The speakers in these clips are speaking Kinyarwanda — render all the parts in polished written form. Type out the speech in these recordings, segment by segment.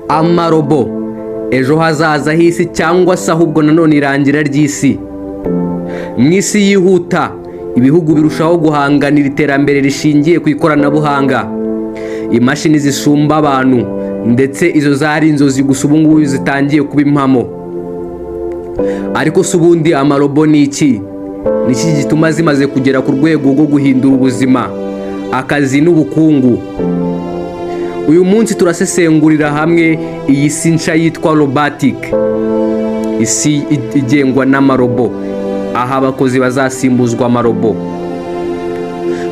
Amarobo, ejo hazaza h'isi cyangwa se ahubwo nanone irangira ry'isi. Mu isi yihuta, ibihugu birushaho guhanganira iterambere rishingiye ku ikoranabuhanga. Imashini zisumba abantu, ndetse izo zari inzozi gusa, ubu ngubu zitangiye kuba impamo. Ariko se ubundi amarobo ni iki? Ni iki gituma zimaze kugera ku rwego rwo guhindura ubuzima, akazi n'ubukungu? Uyu munsi turasesengurira hamwe iyi si nshya yitwa robotic, isi igengwa n'amarobo, aho abakozi bazasimbuzwa amarobo.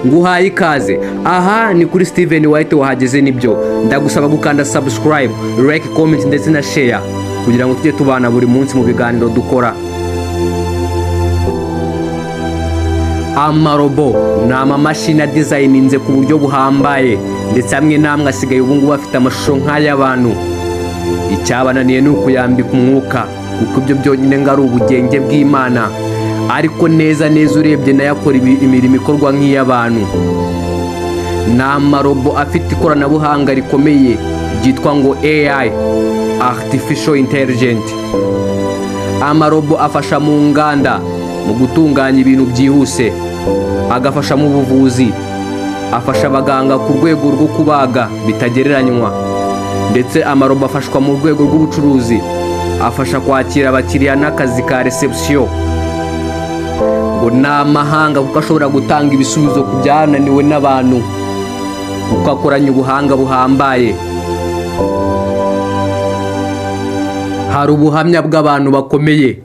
Nguhaye ikaze, aha ni kuri Steven White. Wahageze nibyo, ndagusaba gukanda subscribe, like, comment ndetse na share kugira ngo tujye tubana buri munsi mu biganiro dukora. Amarobo ni amamashini adizayininze ku buryo buhambaye, ndetse amwe n'amwe asigaye ubu ngubu afite amashusho nk'ay'abantu. Icyabananiye ni ukuyambika umwuka, kuko ibyo byonyine ngo ari ubugenge bw'Imana. Ariko neza neza urebye nayo akora imirimo ikorwa nk'iy'abantu. Ni amarobo afite ikoranabuhanga rikomeye ryitwa ngo AI, Artificial Intelligence. Amarobo afasha mu nganda mu gutunganya ibintu byihuse, agafasha mu buvuzi, afasha abaganga ku rwego rwo kubaga bitagereranywa. Ndetse amarobo afashwa mu rwego rw'ubucuruzi, afasha kwakira abakiriya n'akazi ka reception. Ngo ni amahanga kuko ashobora gutanga ibisubizo ku byananiwe n'abantu, kuko akoranye ubuhanga buhambaye. Hari ubuhamya bw'abantu bakomeye.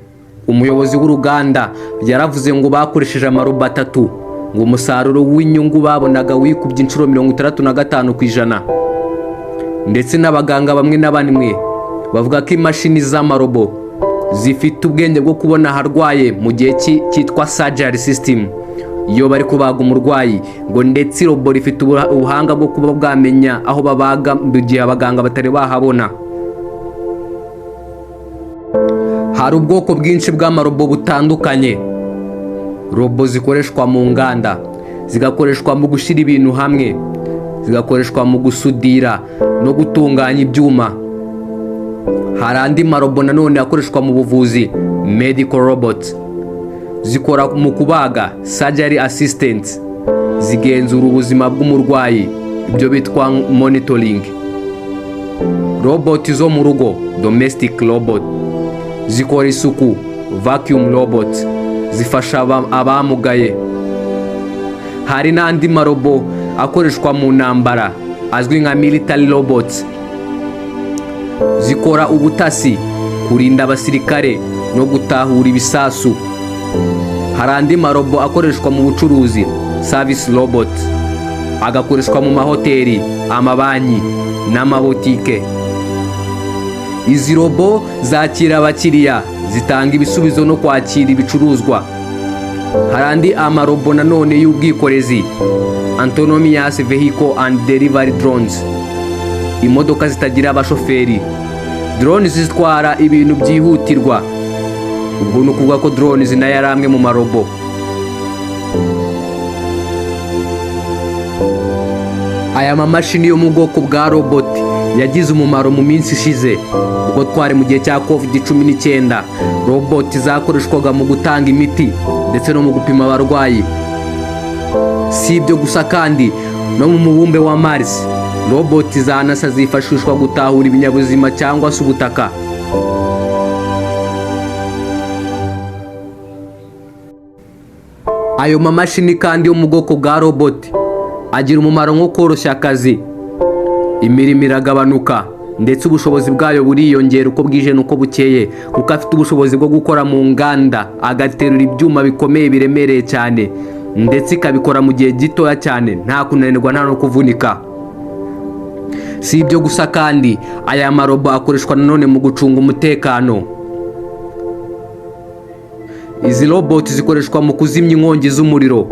Umuyobozi w'uruganda yaravuze ngo bakoresheje amarobo atatu, ngo umusaruro w'inyungu babonaga wikubye inshuro 65%. Ndetse n'abaganga bamwe na bamwe bavuga ko imashini z'amarobo zifite ubwenge bwo kubona aharwaye mu gihe cyitwa surgery system, iyo bari kubaga umurwayi. Ngo ndetse robo rifite ubuhanga bwo kuba bwamenya aho babaga mu gihe abaganga batari bahabona. Hari ubwoko bwinshi bw'amarobo butandukanye. Robo zikoreshwa mu nganda, zigakoreshwa mu gushyira ibintu hamwe, zigakoreshwa mu gusudira no gutunganya ibyuma. Hari andi marobo nanone akoreshwa mu buvuzi, medical robots, zikora mu kubaga, surgery assistant, zigenzura ubuzima bw'umurwayi, ibyo bitwa monitoring. Robot zo mu rugo, domestic robot, zikora isuku, vacuum robot, zifasha abamugaye. Hari n'andi marobo akoreshwa mu ntambara azwi nka military robots, zikora ubutasi, kurinda abasirikare no gutahura ibisasu. Hari andi marobo akoreshwa mu bucuruzi, service robot, agakoreshwa mu mahoteli, amabanki n'amabotike. Izi robo zakira abakiriya, zitanga ibisubizo no kwakira ibicuruzwa. Hari andi amarobo nanone y'ubwikorezi, autonomous vehicle and delivery drones, imodoka zitagira abashoferi, drones zitwara ibintu byihutirwa. Ubwo ni ukuvuga ko drones nayo ari amwe mu marobo. Aya mamashini yo mu bwoko bwa robot yagize umumaro mu minsi ishize ubwo twari mu gihe cya COVID-19. Robot zakoreshwaga mu gutanga imiti ndetse no mu gupima abarwayi. Si ibyo gusa kandi, no mu mubumbe wa Mars, robot za NASA zifashishwa gutahura ibinyabuzima cyangwa se ubutaka. Ayo mamashini kandi yo mu bwoko bwa robot agira umumaro nko koroshya akazi, imirimo iragabanuka, ndetse ubushobozi bwayo buriyongera uko bwije n'uko bukeye, kuko afite ubushobozi bwo gukora mu nganda, agaterura ibyuma bikomeye biremereye cyane, ndetse ikabikora mu gihe gitoya cyane, nta kunanirwa, nta no kuvunika. Si ibyo gusa kandi, aya marobo akoreshwa nanone mu gucunga umutekano. Izi robot zikoreshwa mu kuzimya inkongi z'umuriro,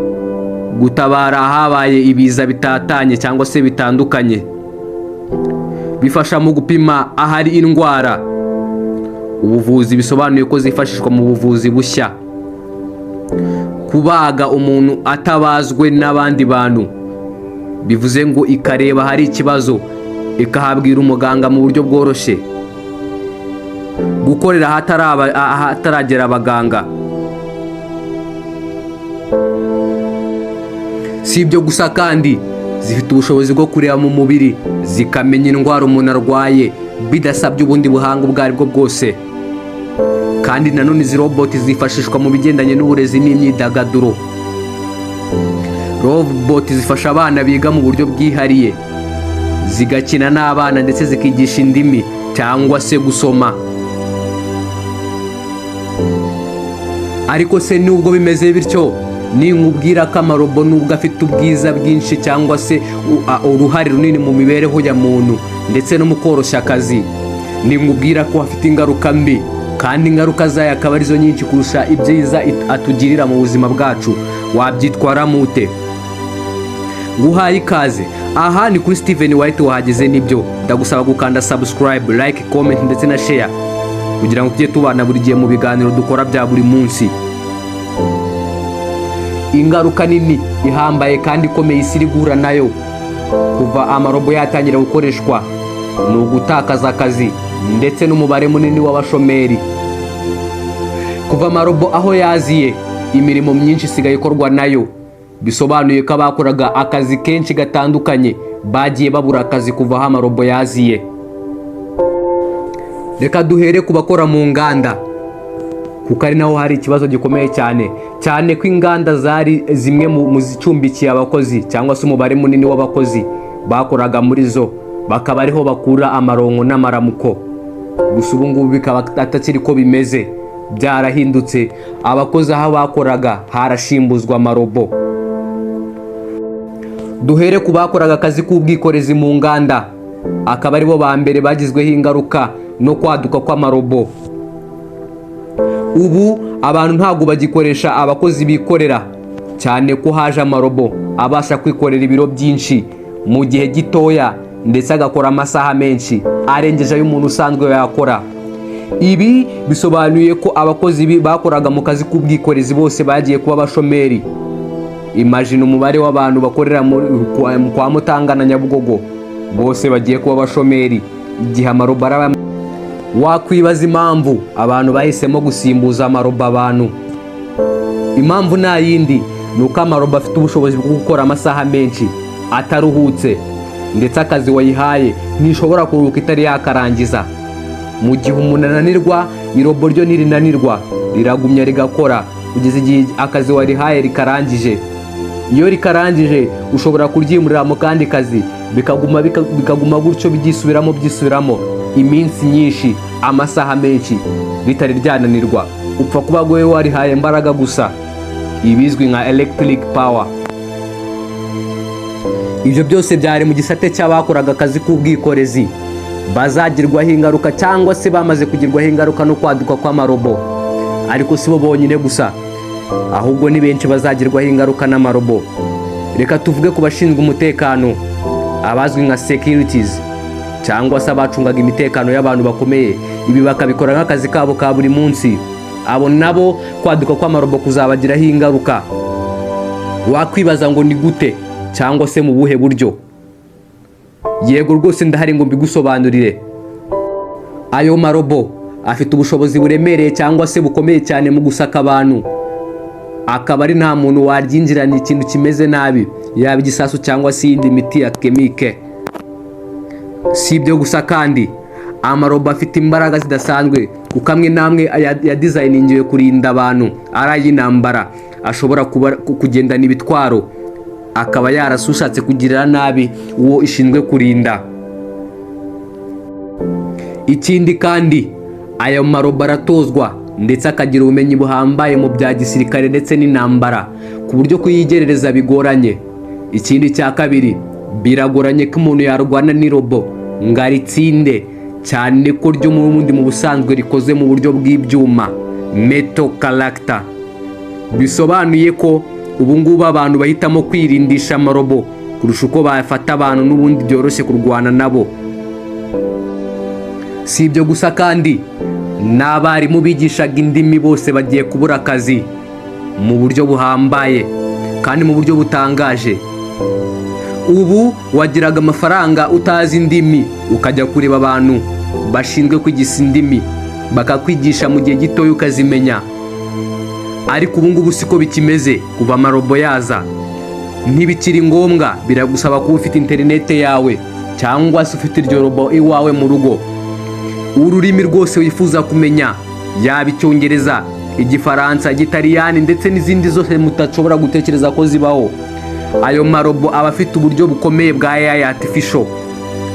gutabara ahabaye ibiza bitatanye cyangwa se bitandukanye, bifasha mu gupima ahari indwara, ubuvuzi, bisobanuye ko zifashishwa mu buvuzi bushya, kubaga umuntu atabazwe n'abandi bantu, bivuze ngo ikareba ahari ikibazo. Ikahabwira umuganga mu buryo bworoshye, gukorera ahataragera abaganga. Si ibyo gusa kandi, zifite ubushobozi bwo kureba mu mubiri zikamenya indwara umuntu arwaye bidasabye ubundi buhanga ubwo ari bwo bwose. Kandi nanone izi roboti zifashishwa mu bigendanye n'uburezi n'imyidagaduro. Roboti zifasha abana biga mu buryo bwihariye, zigakina n'abana, ndetse zikigisha indimi cyangwa se gusoma. Ariko se nubwo bimeze bityo, ninkubwira ko amarobo, nubwo afite ubwiza bwinshi cyangwa se uruhare runini mu mibereho ya muntu ndetse no mu koroshya akazi, ninkubwira ko afite ingaruka mbi, kandi ingaruka zayo akaba arizo nyinshi kurusha ibyiza atugirira mu buzima bwacu, wabyitwaramo ute? Nguhaye ikaze, aha ni kuri Steven White. Wahageze nibyo, ndagusaba gukanda subscribe, like, comment ndetse na share kugira ngo tujye tubana buri gihe mu biganiro dukora bya buri munsi. Ingaruka nini ihambaye kandi ikomeye isi iri guhura nayo kuva amarobo yatangira gukoreshwa ni ugutakaza akazi ndetse n'umubare munini w'abashomeri. Kuva amarobo aho yaziye, imirimo myinshi isigaye ikorwa nayo, bisobanuye ko abakoraga akazi kenshi gatandukanye bagiye babura akazi kuva aho amarobo yaziye. Reka duhere ku bakora mu nganda, kuko ari naho hari ikibazo gikomeye cyane, cyane ko inganda zari zimwe mu zicumbikiye abakozi cyangwa se umubare munini w'abakozi bakoraga muri zo, bakaba ariho bakura amaronko n'amaramuko. Gusa ubu ngubu bikaba atakiri ko bimeze, byarahindutse. Abakozi aho bakoraga harashimbuzwa amarobo. Duhere ku bakoraga akazi k'ubwikorezi mu nganda, akaba aribo ba mbere bagizweho ingaruka no kwaduka kw'amarobo. Ubu abantu ntabwo bagikoresha abakozi bikorera, cyane ko haje amarobo abasha kwikorera ibiro byinshi mu gihe gitoya, ndetse agakora amasaha menshi arengeje ay'umuntu usanzwe yakora. Ibi bisobanuye ko abakozi bakoraga mu kazi k'ubwikorezi bose bagiye kuba abashomeri. Imagine umubare w'abantu bakorera kwa Mutanga na Nyabugogo, bose bagiye kuba abashomeri igihe amarobo araba. Wakwibaza impamvu abantu bahisemo gusimbuza amarobo abantu. Impamvu nta yindi, ni uko amarobo afite ubushobozi bwo gukora amasaha menshi ataruhutse, ndetse akazi wayihaye ntishobora kuruhuka itari yakarangiza. Mu gihe umuntu ananirwa, irobo ryo ntirinanirwa, riragumya rigakora kugeza igihe akazi warihaye rikarangije. Iyo rikarangije, ushobora kuryimurira mu kandi kazi, bikaguma gutyo, byisubiramo byisubiramo iminsi myinshi, amasaha menshi, ritari ryananirwa. Upfa kuba wowe warihaye imbaraga gusa, ibizwi nka electric power. Ibyo byose byari mu gisate cy'abakoraga akazi k'ubwikorezi bazagirwaho ingaruka cyangwa se bamaze kugirwaho ingaruka no kwaduka kw'amarobo. Ariko si bo bonyine gusa, ahubwo ni benshi bazagirwaho ingaruka n'amarobo. Reka tuvuge ku bashinzwe umutekano, abazwi nka securities, cyangwa se abacungaga imitekano y'abantu bakomeye, ibi bakabikora nk'akazi kabo ka buri munsi. Abo nabo kwaduka kw'amarobo kuzabagiraho ingaruka. Wakwibaza ngo ni gute cyangwa se mu buhe buryo? Yego rwose, ndahari ngo mbigusobanurire. Ayo marobo afite ubushobozi buremereye cyangwa se bukomeye cyane mu gusaka abantu, akaba ari nta muntu waryinjirana ikintu kimeze nabi, yaba igisasu cyangwa se iyindi miti ya chimique. Si ibyo gusa kandi, amarobo afite imbaraga zidasanzwe, kuko amwe n'amwe yadizayiningiwe kurinda abantu ari ay'intambara, ashobora kuba kugendana ibitwaro, akaba yarasa ushatse kugirira nabi uwo ishinzwe kurinda. Ikindi kandi, ayo marobo aratozwa ndetse akagira ubumenyi buhambaye mu bya gisirikare ndetse n'intambara, ku buryo kuyigerereza bigoranye. Ikindi cya kabiri, biragoranye ko umuntu yarwana n'irobo ngo aritsinde, cyane ko ryo n'ubundi mu busanzwe rikoze mu buryo bw'ibyuma, metal character. Bisobanuye ko ubu ngubu abantu bahitamo kwirindisha amarobo kurusha uko bafata abantu n'ubundi byoroshye kurwana nabo. Si ibyo gusa kandi, n'abarimu bigishaga indimi bose bagiye kubura akazi mu buryo buhambaye kandi mu buryo butangaje, kuko Ubu wagiraga amafaranga utazi indimi, ukajya kureba abantu bashinzwe kwigisha indimi, bakakwigisha mu gihe gitoya ukazimenya. Ariko ubu ngubu siko bikimeze. Kuva amarobo yaza, ntibikiri ngombwa. Biragusaba kuba ufite interinete yawe cyangwa se ufite iryo robo iwawe mu rugo. Ururimi rwose wifuza kumenya, yaba Icyongereza, Igifaransa, Igitaliyani ndetse n'izindi zose mutashobora gutekereza ko zibaho, ayo marobo aba afite uburyo bukomeye bwa AI artificial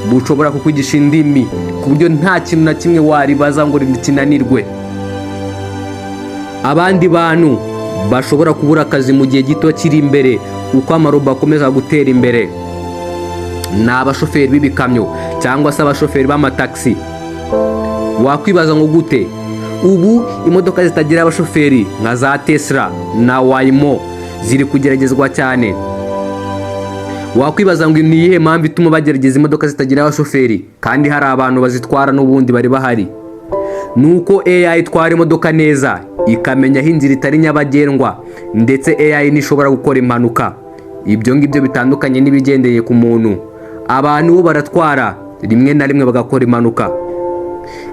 bushobora kukwigisha indimi ku buryo nta kintu na kimwe waribaza ngo kinanirwe. Abandi bantu bashobora kubura akazi mu gihe gito kiri imbere, uko amarobo akomeza gutera imbere, ni abashoferi b'ibikamyo cyangwa se abashoferi b'amatagisi. Wakwibaza ngo gute? Ubu imodoka zitagira abashoferi nka za Tesla na Waymo ziri kugeragezwa cyane. Wakwibaza ngo ni iyihe mpamvu ituma bagerageza imodoka zitagira abashoferi kandi hari abantu bazitwara n'ubundi bari bahari? Ni uko AI itwara imodoka neza, ikamenya aho inzira itari nyabagendwa, ndetse AI ntishobora gukora impanuka. Ibyo ngibyo bitandukanye n'ibigendeye ku muntu. Abantu bo baratwara, rimwe na rimwe bagakora impanuka.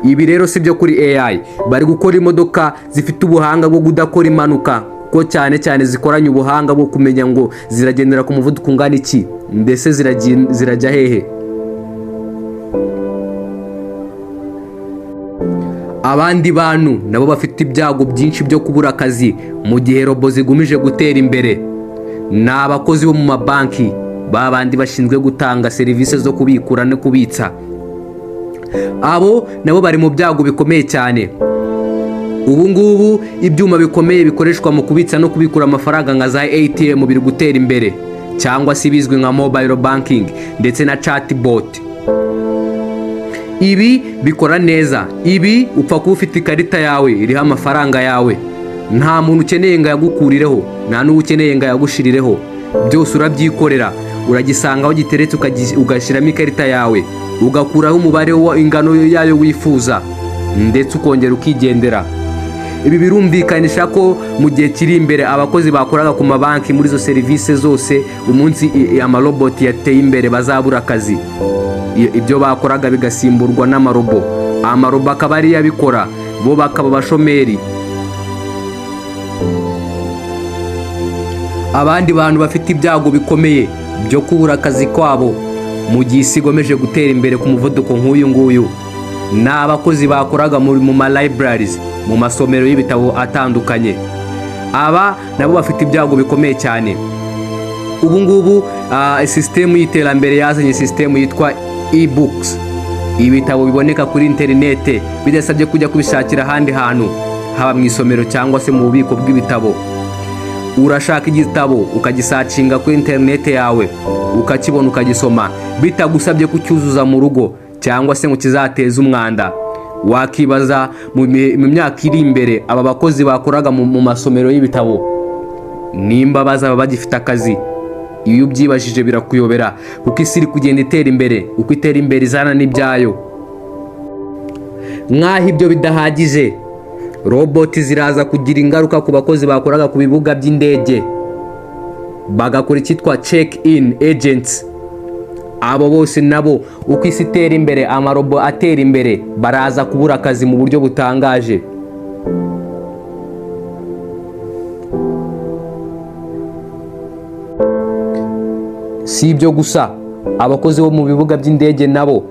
Ibi rero si byo kuri AI. Bari gukora imodoka zifite ubuhanga bwo kudakora impanuka, kuko cyane cyane zikoranye ubuhanga bwo kumenya ngo ziragendera ku muvuduko ungana iki, ndetse zirajya hehe. Abandi bantu nabo bafite ibyago byinshi byo kubura akazi mu gihe robo zigumije gutera imbere ni abakozi bo mu mabanki, ba bandi bashinzwe gutanga serivisi zo kubikura no kubitsa. Abo nabo bari mu byago bikomeye cyane. Ubu ngubu ibyuma bikomeye bikoreshwa mu kubitsa no kubikura amafaranga nka za ATM biri gutera imbere, cyangwa se ibizwi nka mobile banking ndetse na chatbot. Ibi bikora neza. Ibi upfa kuba ufite ikarita yawe iriho amafaranga yawe, nta muntu ukeneye ngo ayagukurireho, nta n'uwo ukeneye ngo ayagushirireho. Byose urabyikorera. Uragisanga aho giteretse, ugashyiramo ikarita yawe, ugakuraho umubare ingano yayo wifuza, ndetse ukongera ukigendera. Ibi birumvikanisha ko mu gihe kiri imbere abakozi bakoraga ku mabanki muri izo serivisi zose, umunsi amaroboti yateye imbere, bazabura akazi, ibyo bakoraga bigasimburwa n'amarobo, amarobo akaba ariyo abikora, bo bakaba abashomeri. Abandi bantu bafite ibyago bikomeye byo kubura akazi kwabo mu gihe isi ikomeje gutera imbere ku muvuduko nk'uyu nguyu ni abakozi bakoraga mu ma libraries, mu masomero y'ibitabo atandukanye. Aba nabo bafite ibyago bikomeye cyane. Ubu ngubu sisitemu y'iterambere yazanye sisitemu yitwa e-books, ibitabo biboneka kuri interinete bidasabye kujya kubishakira ahandi hantu, haba mu isomero cyangwa se mu bubiko bw'ibitabo. Urashaka igitabo, ukagisearchinga kuri interinete yawe, ukakibona, ukagisoma bitagusabye kucyuzuza mu rugo cyangwa se ngo kizateze umwanda. Wakibaza mu myaka iri imbere aba bakozi bakoraga mu masomero y'ibitabo nimba bazaba bagifite akazi. Iyo ubyibajije birakuyobera, kuko isi iri kugenda itera imbere. Uko itera imbere izana n'ibyayo. Nk'aho ibyo bidahagije, roboti ziraza kugira ingaruka ku bakozi bakoraga ku bibuga by'indege, bagakora icyitwa check in agents. Abo bose nabo, uko isi itera imbere, amarobo atera imbere, baraza kubura akazi mu buryo butangaje. Si ibyo gusa, abakozi bo mu bibuga by'indege nabo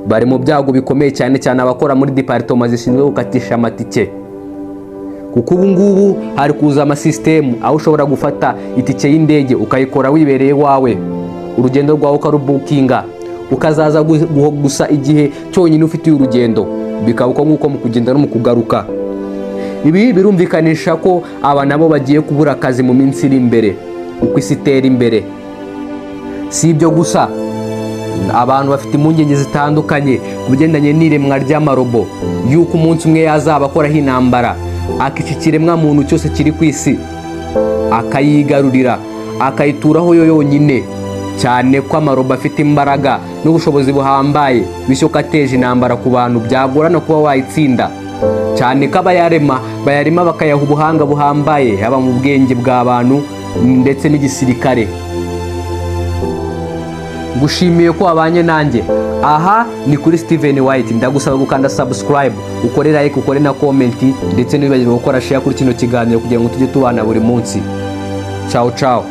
bari mu byago bikomeye, cyane cyane abakora muri département zishinzwe gukatisha amatike, kuko ubu ngubu hari kuza amasisitemu aho ushobora gufata itike y'indege ukayikora wibereye iwawe, urugendo rwawe ukarubookinga, ukazaza gusa igihe cyonyine ufitiye urugendo, bikaba uko nguko mu kugenda no mu kugaruka. Ibi birumvikanisha ko aba nabo bagiye kubura akazi mu minsi iri imbere, uko isi itera imbere. Si ibyo gusa, abantu bafite impungenge zitandukanye ku bigendanye n'iremwa ry'amarobo, y'uko umunsi umwe yazaba akoraho intambara, akica ikiremwa muntu cyose kiri ku isi, akayigarurira, akayituraho yo yonyine, cyane ko amarobo afite imbaraga n'ubushobozi buhambaye, bityo ko ateje intambara ku bantu byagorana kuba wayitsinda, cyane ko abayarema bayarema bakayaha ubuhanga buhambaye, haba mu bwenge bw'abantu ndetse n'igisirikare. Ngushimiye ko wabanye nanjye. Aha ni kuri Steven White. Ndagusaba gukanda subscribe, ukore like, ukore na comment, ndetse ntiwibagirwe gukora share kuri kino kiganiro kugira ngo tujye tubana buri munsi. Ciao ciao.